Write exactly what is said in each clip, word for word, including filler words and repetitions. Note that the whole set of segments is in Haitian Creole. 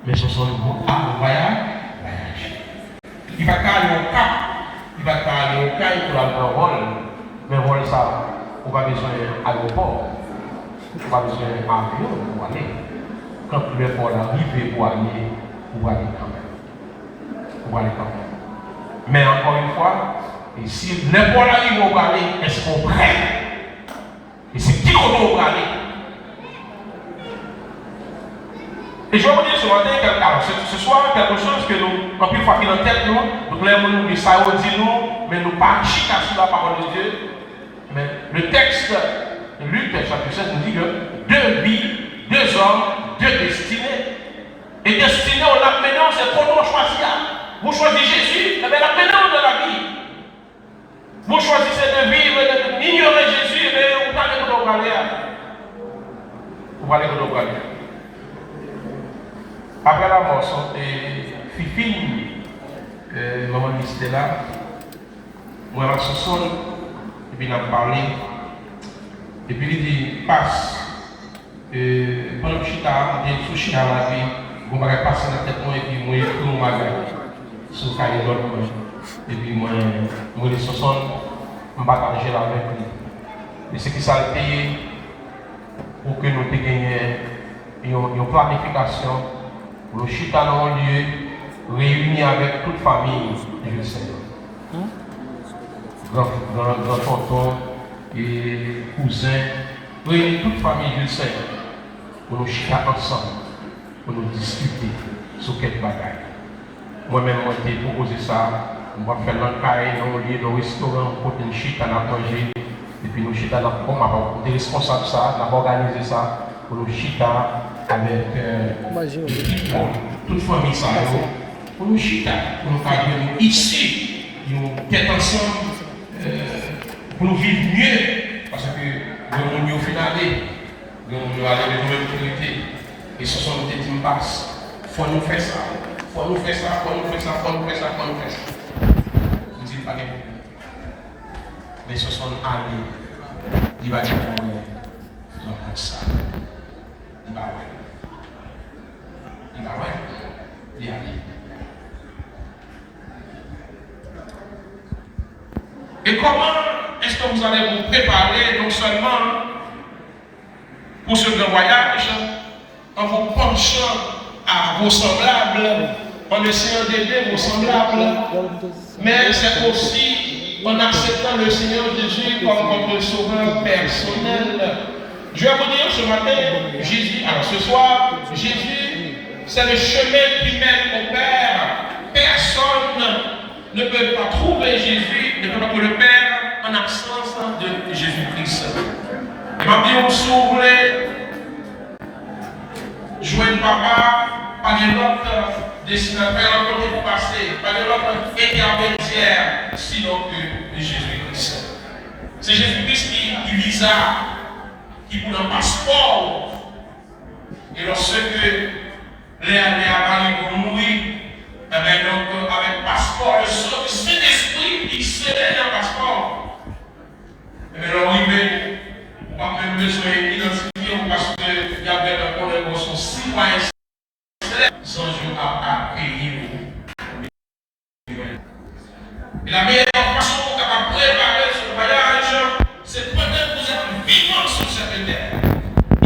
Men se yon moun a vwaya-, vwayaje. Li pa t ka ale Okay, li pa t ka ale Okay pou l al pran vòl. Men vòl sa, ou pa bezwen ayewopò, ou pa bezwen avyon pou ale. Kan lè pò la rive pou ale, ou prale kanmenm. Ou prale kanmenm. Men ankò yon fwa, e si lè pò la rive ou prale, èske ou prè? E se ki kote w prale? E je voudrais ce matin, quel- alors, ce, ce soir, quelque chose que nou, anpil fwa ki nan tèt nou, donk lè moun nou di sa yo di nou, men nou pa chita sou la parole de Dieu. Men le texte, Luc chapitre seize nous dit que deux vies, deux hommes, deux destinées. E destine w l ap mennen w, se kote w chwazi a. Ou chwazi Jezi, ebyen l ap mennen w nan lavi. Vous choisissez de vivre et de ignorer Jésus, ebyen, ou prale kote w prale a. Ou prale kote w prale a. Apre lanmò, son, e, Fifine, e, manman Estela, mwen ak Sonsonn, epi n ap pale. Epi li di, Pas, E, pandan m chita, m te sou chita la, epi yon bagay pase nan tèt mwen, epi mwen ekri yon bagay sou kaye nòt mwen. Epi mwen, mwen rele Sonsonn, m pataje l avèk li. E se ki sa l te ye pou ke nou te genyen yon, yon planifikasyon pou nou chita nan yon lye, reyini avèk tout fanmi Jilsen yo. Gran, gran, gran tonton, e kouzen, reyini tout fanmi Jilsen pou nou chita ansanm, pou nou diskite sou kèk bagay. Mwen menm, mwen te pwopoze sa, m pral fè l nan kay, nan yon lye, nan yon restoran, yon kote n chita, n ap manje, epi nou chita, n ap, bon, m ap, m te responsab sa, n ap òganize sa, pou nou chita avèk, e, ekip mwen, tout fanmi sa yo, pou nou chita, pou nou ka jwenn yon isi, yon tèt ansanm, e, pou nou viv mye, paske granmoun yo fin ale, granmoun yo ale, men nou menm ki rete. E Sonsonn te di m, Pas, fò nou fè sa, fò nou fè sa, fò nou fè sa, fò nou fè sa, fò nou fè sa. M di l, Pa gen pwoblèm. Men Sonsonn ale, li pa di mwen, Jan konsa. Li pa wè. Li pa wè. Li ale. Et comment est-ce que vous allez vous préparer non seulement pour ce grand voyage, en vous penchant à vos semblables, en essayant d'aider vos semblables, mais c'est aussi en acceptant le Seigneur Jésus comme votre sauveur personnel. Je vais vous dire ce matin, Jésus, alors ce soir, Jésus, c'est le chemin qui mène au Père. Personne ne peut pas trouver Jésus, ne peut pas trouver le Père en absence de Jésus-Christ. E m ap di w, si w vle jwenn Papa, pa gen lòt destinatè, pa gen lòt kote pou pase, pa gen lòt entèmedyè, sinon ke Jezi Kris. Se Jezi Kris ki, ki viza, ki pou nan paspò w. E lòske lè, lè a pa rive, ou mouri, enben, donk, avèk paspò, le san di Sentespri ki sele nan paspò, enben, lè w rive, ou p ap menm bezwen idantifye w, paske y ap gentan konnen w se yon sitwayen selès, zanj yo ap akeyi w. E la meilleure façon pou w kapab prepare ce voyage, c'est pendant que vous êtes vivant sur cette terre,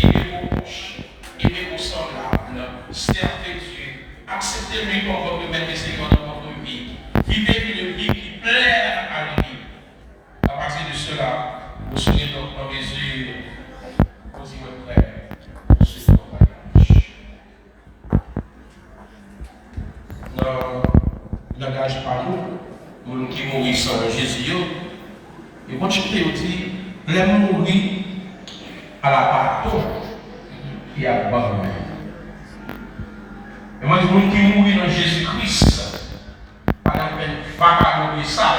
aimer vos proches, aimer vos semblables, servir Dieu, accepter lui comme votre maître et Seigneur dans votre vie, vivez une vie qui plaît à lui. À partir de cela, vous serez donc en mesure de dire, Mwen prè pou ce voyage. Nan langaj pa nou, moun ki mouri san Jezi yo, yo konn chante, yo di, lè m mouri, ala baton ki ap ban mwen. E mwen di, moun ki mouri nan Jezi Kris, pa gen okenn vakabon sal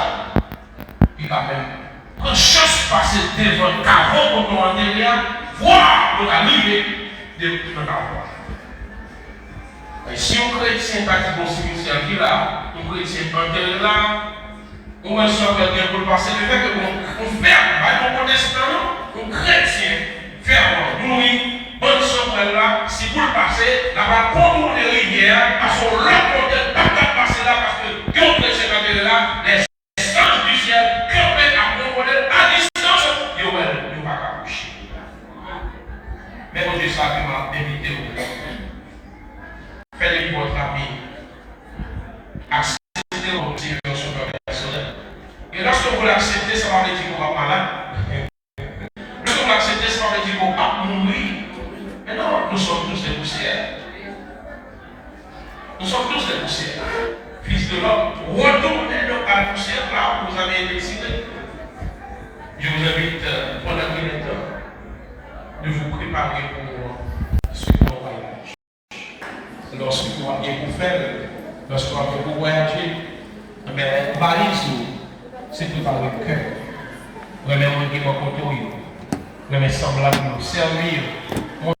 ki ka menm pran chans pase devan kavo kote w antere a, vwa yo ka rive de, nan kavo a. E si yon kretyen ta di, bon, simityè ki la, yon kretyen antere la, ou wè san pèl gen pou l pase, lefètke, bon, yon fèm, pa yon pwotestan non, yon kretyen, fèm mouri, bann san pèl la, si pou l pase, l ap al kontwole rivyè l ap pase yon lòt kote, l pa t ap pase la, paske gen yon kretyen k ap jere la, lèzanj di syèl kanpe ap gade l a distans, yo wè l, yo pa ka bouche. Men Bondye sa ke m ap envite w fè depi w ap trape. Aksepte l kòm Seyè w, Sovè pèsonèl. E lòske w aksepte, sa pa vle di ke w p ap malad. Lòske w aksepte, sa pa vle di ke w p ap mouri. Men non, nous sommes tous des poussières. Nous sommes tous des poussières. Fils de l'homme, retournez donc à la poussière là où vous avez été tirés. Je vous invite, euh, pendant qu'il est temps, de vous préparer pour, euh, ce grand voyage. Lòske w ap gen pou fè l, lòske w ap gen pou vwayaje, enben, valiz ou, se prepare kè w. Renmen moun ki bò kote w yo. Renmen sanblab yo. Sèvi yo.